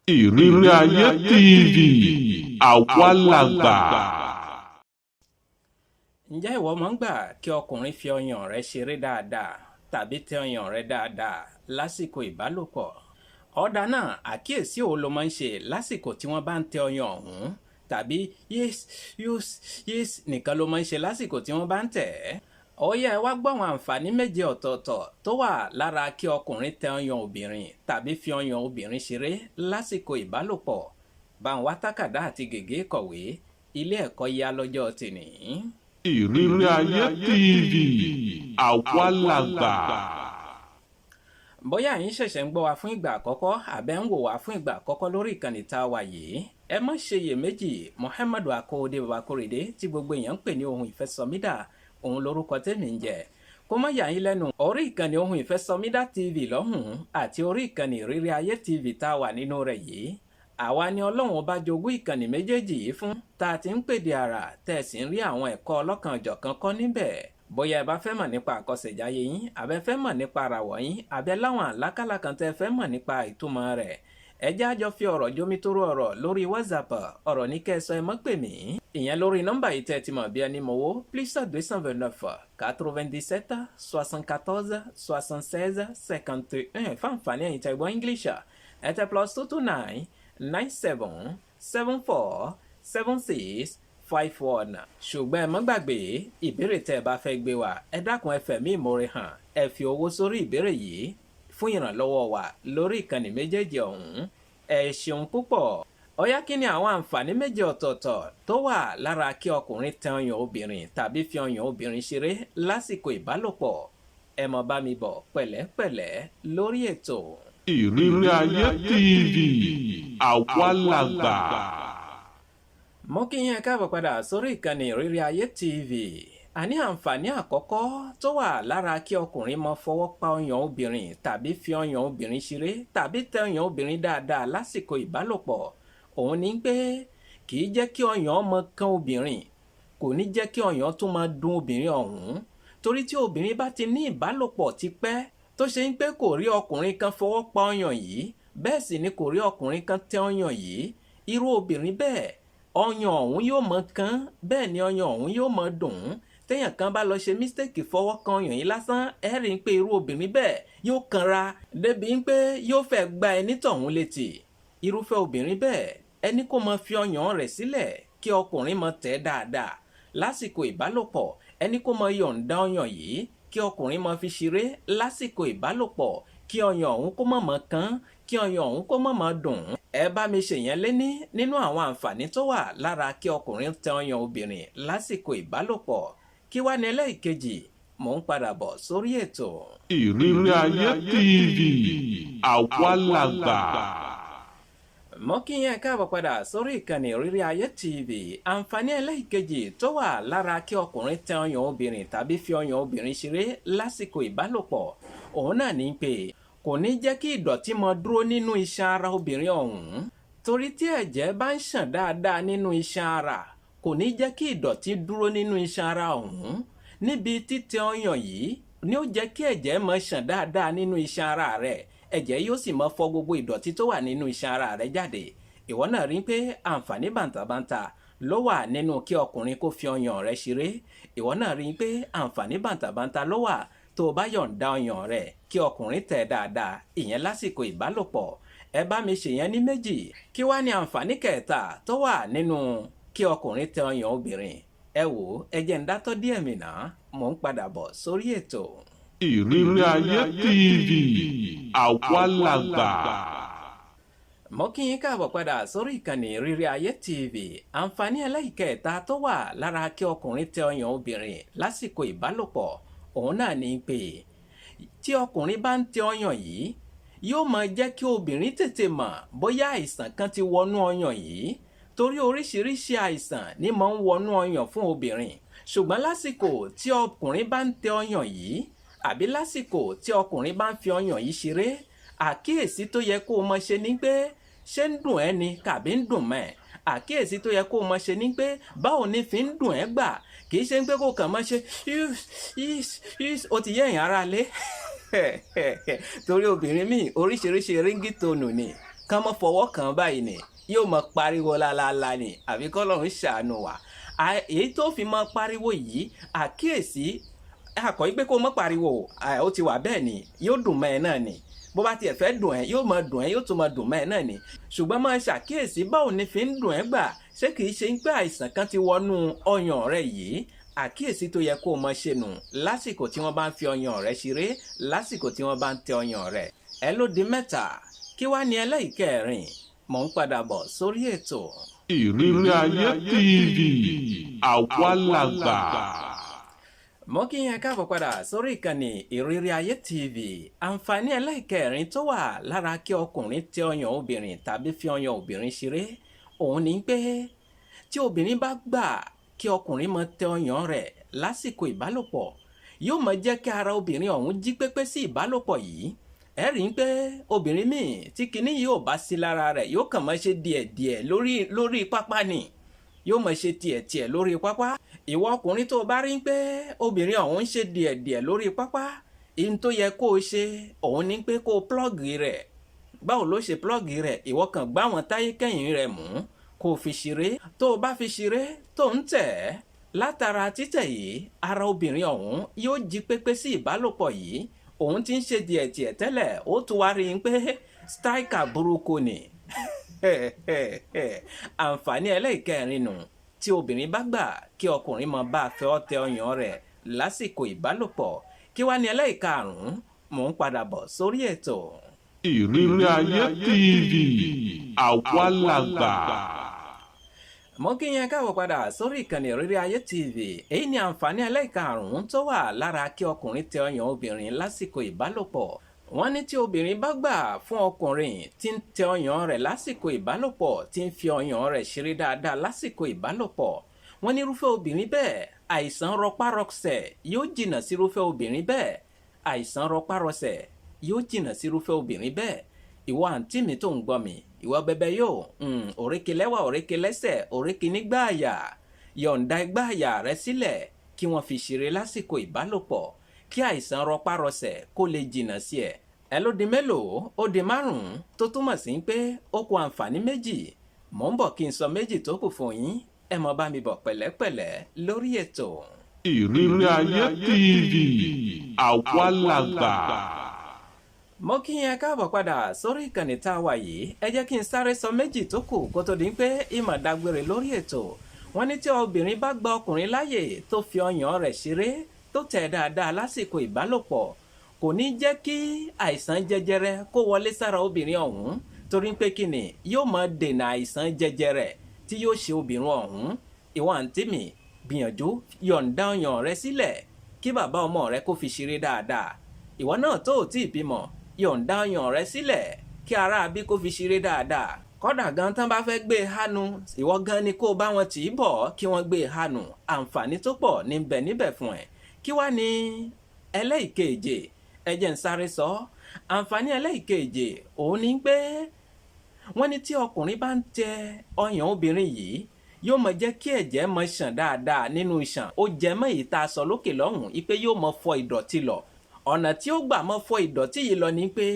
Ìrírí Ayé TV, àwa làgbà. Ǹjẹ́ ìwọ máa ń gbà kí ọkùnrin fi ọyàn rẹ ṣeré dáadáa tàbí tẹ ọyàn rẹ dáadáa lásìkò ìbálòpọ̀? Ọ̀dà náà, àkíyèsí wo ló máa ń ṣe lásìkò tí wọ́n bá ń tẹ ọyàn ọ̀hún, tàbí yes, yes, yes nìkan ló máa ń ṣe lásìkò tí wọ́n bá ń tẹ̀ ẹ́? Ó yá, ẹ wá gbọ́ àwọn àǹfààní méje ọ̀tọ̀ọ̀tọ̀ tó wà lára kí ọkùnrin tẹ ọyàn obìnrin tàbí fi ọyàn obìnrin ṣeré lásìkò ìbálòpọ̀. Bá ń wá tákàdá àti gègé kọ̀wé, ilé ẹ̀kọ́ yá lọ́jọ́ tìní. Ìrírí Ayé TV, àwa làgbà. Bóyá yín ṣẹ̀ṣẹ̀ ń gbọ́ wa fún ìgbà àkọ́kọ́ àbẹ́ ń wò wá fún ìgbà àkọ́kọ́ lórí ìkànnì tá a wà yìí, ẹ má ṣe iyèméjì. Muhammadu Akóredé Babakorede, tí gbogbo èèyàn ń pè ní Ohun Ìfẹ́sọmídà, òun lórúkọ tèmi ń jẹ́. Kó má yà yín lẹ́nu, orí ìkànnì Ohun Ìfẹ́sọmídà TV lọ́hùn-ún àti orí ìkànnì Ìrírí Ayé TV tá a wà nínú rẹ̀ yìí, àwa ni Ọlọ́run bá jogún ìkànnì méjèèjì yìí fún, tá a ti ń pèdè àrà tẹ̀ sí ń rí àwọn ẹ̀kọ́ ọlọ́kan-ò-jọ̀kan kọ́ níbẹ̀. Bóyá ẹ bá fẹ́ mọ̀ nípa àkọsẹ̀jáyé yín, àbẹ fẹ́ mọ̀ nípa àràwọ̀ yín, àbẹ láwọn àlákàlà kan tẹ́ fẹ́ mọ̀ nípa ìtumọ̀ rẹ̀, ẹ jẹ́ àjọ fi ọ̀rọ̀ jómitóró ọ̀rọ̀ lórí WhatsApp. Ọ̀rọ̀ ní kẹsàn, ẹ mọ́ pè mí, ìyẹn lórí nọ́mbà yìí tẹ́ ti mọ̀ bí ẹni mọ̀wó: +229 97 74 76 51. Fáǹfààní ẹ̀yin tẹ́ gbọ́ English, ẹ tẹ +229 97 74 76 51. Ṣùgbọ́n ẹ má gbàgbé, ìbéèrè tẹ́ ẹ bá fẹ́ gbé wa, ẹ dákun, ẹ fẹ̀mí ìmoore hàn, ẹ fi owó sórí ìbéèrè yìí fún ìrànlọ́wọ́ wa lórí ìkànnì méjèèjì ọ̀hún. Ẹ ṣeun púpọ̀. Ọ̀yá, kí ni àwọn àǹfààní méje ọ̀tọ̀ọ̀tọ̀ tó wà lára kí ọkùnrin tẹ ọyàn obìnrin tàbí fi ọyàn obìnrin ṣeré lásìkò ìbálòpọ̀? Ẹ mọ̀ bá mi bọ̀ pẹ̀lẹ́pẹ̀lẹ́ lórí ètò. Ìrírí Ayé TV, àwa làgbà. Mo kí yín káàbọ̀ padà sórí ìkànnì Ìrírí Ayé TV. Àní àǹfààní àkọ́kọ́ tó wà lára kí ọkùnrin máa fọwọ́ pa ọyàn obìnrin tàbí fi ọyàn obìnrin ṣeré tàbí tẹ ọyàn obìnrin dáadáa lásìkò ìbálòpọ̀, òun ni pé kì í jẹ́ kí ọyàn máa kan obìnrin, kò ní jẹ́ kí ọyàn tún máa dùn obìnrin ọ̀hún. Torí tí obìnrin bá ti ní ìbálòpọ̀ tipẹ́, tó ṣe ń pé kò rí ọkùnrin kan fọwọ́ pa ọyàn yìí, bẹ́ẹ̀ sì ni kò rí ọkùnrin kan tẹ ọyàn yìí, irú obìnrin bẹ́ẹ̀, ọyàn ọ̀hún yóò máa kán, bẹ́ẹ̀ ni ọyàn ọ̀hún yóò máa dùn ún. Téèyàn kan bá lọ ṣe mistake fọwọ́ kan ọyàn yìí lásán, ẹ rí i pé irú obìnrin bẹ́ẹ̀ yóò kanra débi pé yóò fẹ́ gba ẹni tọ̀hún létí. Irúfẹ́ obìnrin bẹ́ẹ̀, ẹni kó máa fi ọyàn rẹ̀ sílẹ̀ kí ọkùnrin máa tẹ̀ dáadáa lásìkò ìbálòpọ̀. Ẹni kó máa yọ̀ǹda ọyàn yìí kí ọkùnrin máa fi ṣeré lásìkò ìbálòpọ̀, kí ọyàn ọ̀hún kó má máa kán, kí ọyàn ọ̀hún kó má máa dùn. Ẹ bá mi ṣèyẹn léní nínú àwọn àǹfààní tó wà lára kí ọkùnrin tẹ ọyàn obìnrin lásìkò ìbálòpọ̀. Kí wá ní ẹlẹ́ẹ̀kejì? Mò ń padà bọ̀ sórí ètò. Ìrírí Ayé TV, àwa làgbà. Mo kí yín káàbọ̀ padà sórí ìkànnì Ìrírí Ayé TV. Àǹfààní ẹlẹ́ẹ̀kejì tó wà lára kí ọkùnrin tẹ ọyàn obìnrin tàbí fi ọyàn obìnrin ṣeré lásìkò ìbálòpọ̀, òun náà ní pé kò ní jẹ́ kí ìdọ̀tí máa dúró nínú iṣan ara obìnrin ọ̀hún. Torí tí ẹ̀jẹ̀ bá ń ṣàn dáadáa nínú iṣan ara, kò ní jẹ́ kí ìdọ̀tí dúró nínú iṣan ara ọ̀hún. Níbi títẹ ọyàn yìí ni ó jẹ́ kí ẹ̀jẹ̀ máa ṣàn dáadáa nínú iṣan ara rẹ̀, ẹ̀jẹ̀ yóò sì máa fọ gbogbo ìdọ̀tí tó wà nínú iṣan ara rẹ̀ jáde. Ìwọ náà rí pé àǹfààní bàǹtàbàǹtà ló wà nínú kí ọkùnrin kó fi ọyàn rẹ̀ ṣeré. Ìwọ náà rí pé àǹfààní bàǹtàbàǹtà ló wà tó o bá yọ̀ǹda ọyàn rẹ̀ kí ọkùnrin tẹ̀ dáadáa, ìyẹn lásìkò ìbálòpọ̀. Ẹ bá mi ṣèyẹn ní méjì. Kí wá ní àǹfààní kẹta tó wà nínú kí ọkùnrin tẹ ọyàn obìnrin? Ẹ wò ó, ẹ jẹ́ ń dátọ́ díẹ̀ mìíràn, mò ń padà bọ̀ sórí ètò. Ìrírí Ayé TV, àwa làgbà. Mo kí yín káàbọ̀ padà sórí ìkànnì Ìrírí Ayé TV. Àǹfààní ẹlẹ́ìkẹta tó wà lára kí ọkùnrin tẹ ọyàn obìnrin lásìkò ìbálòpọ̀, òun náà ní pé tí ọkùnrin bá ń tẹ ọyàn yìí, yóò máa jẹ́ kí obìnrin tètè mọ̀ bóyá àìsàn kan ti wọnú ọyàn yìí. Torí oríṣiríṣi àìsàn ní máa ń wọnú ọyàn fún obìnrin, ṣùgbọ́n lásìkò tí ọkùnrin bá ń tẹ ọyàn yìí àbí lásìkò tí ọkùnrin bá ń fi ọyàn yìí ṣeré, àkíyèsí tó yẹ kó o mọ̀ ṣe ni pé ṣé ń dùn ẹ́ ni kàbí ń dùn mọ́ ẹ́. Àkíyèsí tó yẹ kó o mọ̀ ṣe ni pé báwo ni fi ń dùn ẹ́ gbà. Kì í ṣe pé kó kàn mọ́ ṣe yís yís. Ó ti yé ẹ̀yìn ara lé, torí obìnrin míì, oríṣiríṣi ringtone ni. Kán mọ́ fọwọ́ kàn báyìí ni, yóò mọ pariwo lálálá ni, àbí kọ́lọ́run ṣàánú wa. Èyí tó fi mọ pariwo yìí, àkíyèsí àkọ́ yìí pé kó mọ́ pariwo, ó ti wà bẹ́ẹ̀ ni, yóò dùn mọ́ ẹ náà ni. Bó bá tiẹ̀ fẹ́ dùn ẹ́, yóò máa dùn ẹ́, yóò tún máa dùn mọ́ ẹ náà ni. Ṣùgbọ́n máa ṣàkíyèsí, báwo ni fi ń dùn ẹ́ gbà? Ṣé kìí ṣe ń pé àìsàn kan ti wọnú ọyàn rẹ yìí? Àkíyèsí tó yẹ kó o máa ṣe nù lásìkò tí wọ́n bá ń fi ọyàn rẹ ṣeré, lásìkò tí wọ́n bá ń tẹ ọyàn rẹ. Ẹ ló di mẹ́ta. Kí wá ní ẹlẹ́ìkẹrin? Mò ń padà bọ̀ sórí ètò. Ìrírí Ayé TV, àwa làgbà. Mo kí yẹn káàbọ̀ padà sórí ìkànnì Ìrírí Ayé TV. Àǹfààní ẹlẹ́ẹ̀kẹrin tó wà lára kí ọkùnrin tẹ ọyàn obìnrin tàbí fi ọyàn obìnrin ṣeré, òun ni pé tí obìnrin bá gbà kí ọkùnrin máa tẹ ọyàn rẹ̀ lásìkò ìbálòpọ̀, yóò máa jẹ́ kí ara obìnrin ọ̀hún jí pépé sí ìbálòpọ̀ yìí. Ẹ rí i pé obìnrin míì tí kinní yìí ò bá sí lára rẹ̀, yóò kàn máa ṣe díẹ̀díẹ̀ lórí pápá ni, yóò máa ṣe tiẹ̀tiẹ̀ lórí pápá. Ìwọ ọkùnrin tó bá rí pé obìnrin ọ̀hún ń ṣe díẹ̀díẹ̀ lórí pápá, ihun tó yẹ kó o ṣe òun ni pé kó o plug rẹ̀. Báwo ló ṣe plug rẹ̀? Ìwọ kàn gbá wọn táyé kẹ́yìn rẹ̀ mú, kó o fi ṣeré. Tó o bá fi ṣeré tó ń tẹ̀ ẹ́, látara títẹ̀ yìí, ara obìnrin ọ̀hún yóò jí pépé sí ìbálòpọ̀ yìí. Òun ti ń ṣe díẹ̀díẹ̀ tẹ́lẹ̀, ó tún wá rí i pé striker burúkú ni. Àǹfààní ẹlẹ́ìkẹrin nù tí obìnrin bá gbà kí ọkùnrin máa bá a fẹ́ ọ́ tẹ ọyàn rẹ̀ lásìkò ìbálòpọ̀. Kí wá ní ẹlẹ́ìkarùn-ún? Mò ń padà bọ̀ sórí ètò. Ìrírí Ayé TV, àwa làgbà. Mo kí yẹn káàbọ̀ padà sórí ìkànnì Ìrírí Ayé TV. Èyí ni àǹfààní ẹlẹ́ìkarùn-ún tó wà lára kí ọkùnrin tẹ ọyàn obìnrin lásìkò ìbálòpọ̀. Wọ́n ní tí obìnrin bá gbà fún ọkùnrin tí ń tẹ ọyàn rẹ̀ lásìkò ìbálòpọ̀, tí ń fi ọyàn rẹ̀ ṣeré dáadáa lásìkò ìbálòpọ̀, wọ́n ní irúfẹ́ obìnrin bẹ́ẹ̀, àìsàn rọpárọsẹ̀ yóò jìnnà sí irúfẹ́ obìnrin bẹ́ẹ̀. Àìsàn rọpárọsẹ̀ yóò jìnnà sí irúfẹ́ obìnrin bẹ́ẹ̀. Ìwọ àǹtí mi tó ń gbọ́ mi, ìwọ bẹbẹ yóò òrékè lẹ́wà, òrékè lẹ́sẹ̀, òrékè nígbà àyà, yọ̀ǹda igbá àyà rẹ sílẹ̀ kí wọ́n fi ṣeré lásìkò ìbálòpọ̀, kí àìsàn rọpárọsẹ̀ kó lè jìnnà sí ẹ. Ẹ ló di mélòó? Ó di márùn-ún, tó túmọ̀ sí pé ó kù àǹfààní méjì. Mò ń bọ̀ kí n sọ méjì tó kù fún yín. Ẹ mọ̀ bá mi bọ̀ pẹ̀lẹ́pẹ̀lẹ́ lórí ètò. Ìrírí Ayé TV, àwa làgbà. Mo kí yẹn káàbọ̀ padà sórí ìkànnì tá a wà yìí. Ẹ jẹ́ kí n sáré sọ méjì tó kù kó tó di pé ìmọ̀ dágbére lórí ètò. Wọ́n ní tí obìnrin bá gba ọkùnrin láàyè tó fi ọyàn rẹ̀ ṣeré, tó tẹ̀ dáadáa lásìkò ìbálòpọ̀, kò ní jẹ́ kí àìsàn jẹjẹrẹ kó wọlé sára obìnrin ọ̀hún, torí pé kí ni? Yóò máa dènà àìsàn jẹjẹrẹ tí yóò ṣe obìnrin ọ̀hún. Ìwọ àǹtí mi, gbìyànjú yọ̀ǹda ọyàn rẹ sílẹ̀ kí bàbá ọmọ rẹ kó fi ṣeré dáadáa. Ìwọ náà tó ò tí ì bímọ, yọ̀ǹda ọyàn rẹ sílẹ̀ kí ará abí kó fi ṣeré dáadáa. Kọ́dà gan tán bá fẹ́ gbé e hánu, ìwọ gan ni kó bá wọn tì í bọ̀ kí wọ́n gbé e hánu. Àǹfààní tó pọ̀ níbẹ̀ níbẹ̀ fún ẹ. Kí wá ní ẹlẹ́ìkeje? Ẹ jẹ́ n sáré sọ. Àǹfààní ẹlẹ́ìkeje òun ni pé wọ́n ní tí ọkùnrin bá ń tẹ ọyàn obìnrin yìí, yóò máa jẹ́ kí ẹ̀jẹ̀ máa ṣàn dáadáa nínú iṣan. Ó jẹ mọ́ èyí tá a sọ lókè lọ́hùn pé yóò máa fọ ìdọ̀tí lọ. Ọ̀nà tí ó gbà máa fọ ìdọ̀tí yìí lọ ni pé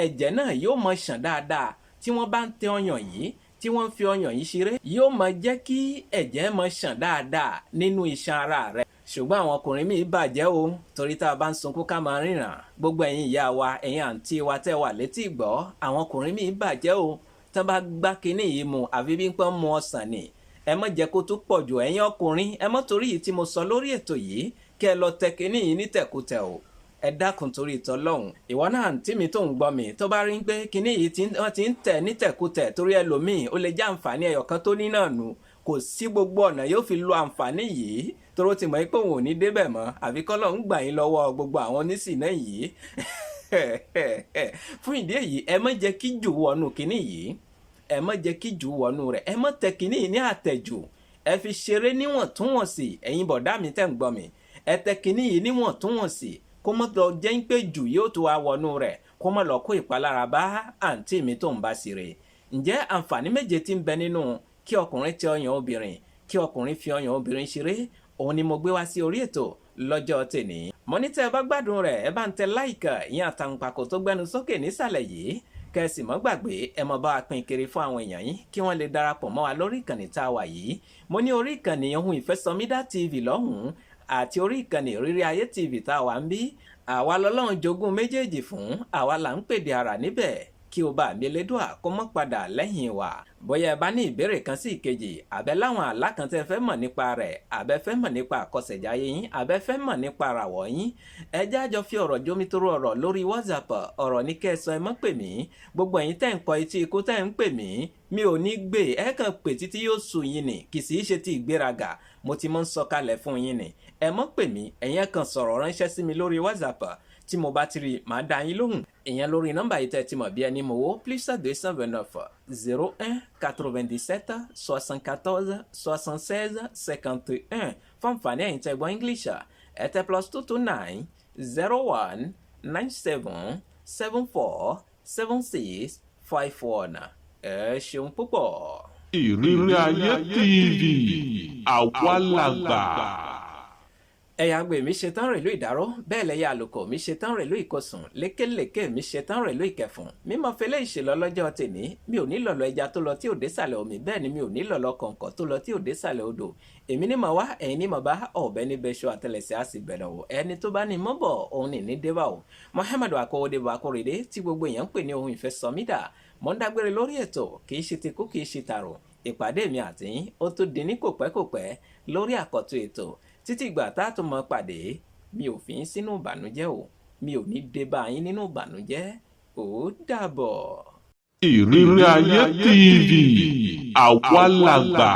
ẹ̀jẹ̀ náà yóò máa ṣàn dáadáa. Tí wọ́n bá ń tẹ ọyàn yìí, tí wọ́n ń fi ọyàn yìí ṣeré, yóò máa jẹ́ kí ẹ̀jẹ̀ máa ṣàn dáadáa nínú iṣan ara rẹ̀. Ṣùgbọ́n àwọn ọkùnrin míì bàjẹ́ o, torí tá a bá ń sunkún ká máa ríran. Gbogbo ẹ̀yin ìyá wa, ẹ̀yin àǹtí wa tẹ́ wà létí ìgbọ́, àwọn ọkùnrin míì bàjẹ́ o. Tán bá gbá kinní yìí mu, àfi bí pọ́n mu ọsàn ni. Ẹ má jẹ́ kó tún pọ̀ jù. Ẹ̀yin ọkùnrin, ẹ má torí yìí tí mo sọ lórí ètò yìí kí ẹ lọ tẹ kinní yìí ní tẹ̀kútẹ̀ o. Ẹ dákun, torí ìtọ́lọ́hún. Ìwọ náà, àǹtí mi tó ń gbọ́ mi, tó bá rí pé kinní yìí tí wọ́n ti ń tẹ̀ ní tẹ̀kútẹ̀, torí ẹlòmíì ó lè já àǹfààní ẹyọ kan tó ní náà nù, kò sí gbogbo ọ̀nà yóò fi lo àǹfààní yìí, toró ti mọ̀ pé òun ò ní débẹ̀ mọ́, àfi kọ́lọ́ ń gbà yín lọ́wọ́ gbogbo àwọn oníṣìná yìí. Fún ìdí èyí, ẹ má jẹ́ kí jù wọnú kinní yìí, ẹ má jẹ́ kí jù wọnú rẹ̀. Ẹ má tẹ kinní yìí ní àtẹ̀jù, ẹ fi ṣeré níwọ̀ntúnwọ̀nsì. Ẹ̀yin bọ̀dá mi tẹ́ ń gbọ́ mi, ẹ tẹ kinní yìí níwọ̀ntúnwọ̀nsì, kó má lọ jẹ́ ń pé jù yóò tó wá wọnú rẹ̀, kó má lọ kó ìpalára bá àǹtí mi tó ń bá ṣeré. Ǹjẹ́ àǹfààní méje tí ń bẹ nínú kí ọkùnrin tẹ ọyàn obìnrin, kí ọkùnrin fi ọyàn obìnrin ṣeré, òun ni mo gbé wá sí orí ètò lọ́jọ́ tèní. Mo ní tẹ́ ẹ bá gbádùn rẹ̀, ẹ bá ń tẹ like, ìyẹn àtàǹpàkò tó gbẹnu sókè nísàlẹ̀ yìí. Kẹsì mọ́ gbàgbé, ẹ mọ́ bá wa pín kiri fún àwọn èèyàn yín kí wọ́n lè darapọ̀ mọ́ wa lórí ìkànnì tá a wà yìí. Mo ní orí ìkànnì Ohun Ìfẹ́sọmídà TV lọ́hùn-ún àti orí ìkànnì Ìrírí Ayé TV tá a wà ń bí. Àwa lọ́lọ́run jogún méjèèjì fún, àwa là ń pèdè àrà níbẹ̀. Kí o bá mi lédùá kó mọ́ padà lẹ́yìn wa. Bóyá ẹ bá ní ìbéèrè kan sí ìkejì, àbẹ láwọn àlá kan tẹ́ fẹ́ mọ̀ nípa rẹ̀, àbẹ fẹ́ mọ̀ nípa àkọsẹ̀jáyé yín, àbẹ fẹ́ mọ̀ nípa àràwọ̀ yín, ẹ jẹ́ àjọ fi ọ̀rọ̀ jómitóró ọ̀rọ̀ lórí WhatsApp. Ọ̀rọ̀ ní kẹsàn, ẹ mọ́ pè mí. Gbogbo ẹ̀yin tẹ́ ń kọ etí ikú, tẹ́ ń pè mí, mi ò ní gbé. Ẹ kàn pè títí yóò sùn yín ni, kì sì í ṣe ti ìgbéraga. Mo ti mọ́ ń sọ kalẹ̀ fún yín ni, ẹ mọ́ pè mí. Ẹ̀yin kàn sọ̀rọ̀ ránṣẹ́ sí mi lórí WhatsApp. Tí mo bá ti rí, màá dá yín lóhùn. Ìyẹn lórí nọ́mbà yìí tẹ́ ti mọ̀ bí ẹni mọ̀wó: +229 01 97 74 76 51. Fún àǹfààní ẹ̀yin tẹ́ gbọ́ English, ẹ tẹ +229 01 97 74 76 51. Ẹ ṣeun púpọ̀. Ìrírí Ayé TV, àwa làgbà. Ẹ̀yà àgbè mi ṣetán rèlú ìdáró, bẹ́ẹ̀ lẹ́yà àlùkò mi ṣetán rèlú ìkosùn, lékelèké mi ṣetán rèlú ìkẹfùn. Mímọ́ fẹlẹ́ ìṣèlọ lọ́jọ́ tèmi. Mi ò ní lọ̀lọ̀ ẹja tó lọ tí ò dé sàlẹ̀ omi, bẹ́ẹ̀ ni mi ò ní lọ̀lọ̀ kọ̀ǹkọ̀ tó lọ tí ò dé sàlẹ̀ odò. Èmi ní mọ̀ wá, ẹ̀yin ní mọ̀ bá. Ọ̀bẹ ní bẹ́ṣọ àtẹlẹsẹ̀ á sì bẹ̀rẹ̀ wò. Ẹni tó bá ní mọ́ bọ̀, òun ní ní débà o. Muhammadu Akówódé Akórèdé tí gbogbo èèyàn ń pè ní Ohun Ìfẹ́ Sọmídà mọ̀ ń dágbére lórí ètò. Kì í ṣe ti kú, kì í ṣe tààrò. Ìpàdé mi àti yín ó tún di ní kòpẹ́kòpẹ́ lórí àkọ́tún ètò. Títí ìgbà tá a tún mọ pàdé, mi ò fi yín sínú ìbànújẹ́ o. Mi ò ní dé bá yín nínú ìbànújẹ́. Ó dàbọ̀. Ìrírí Ayé TV, àwa làgbà.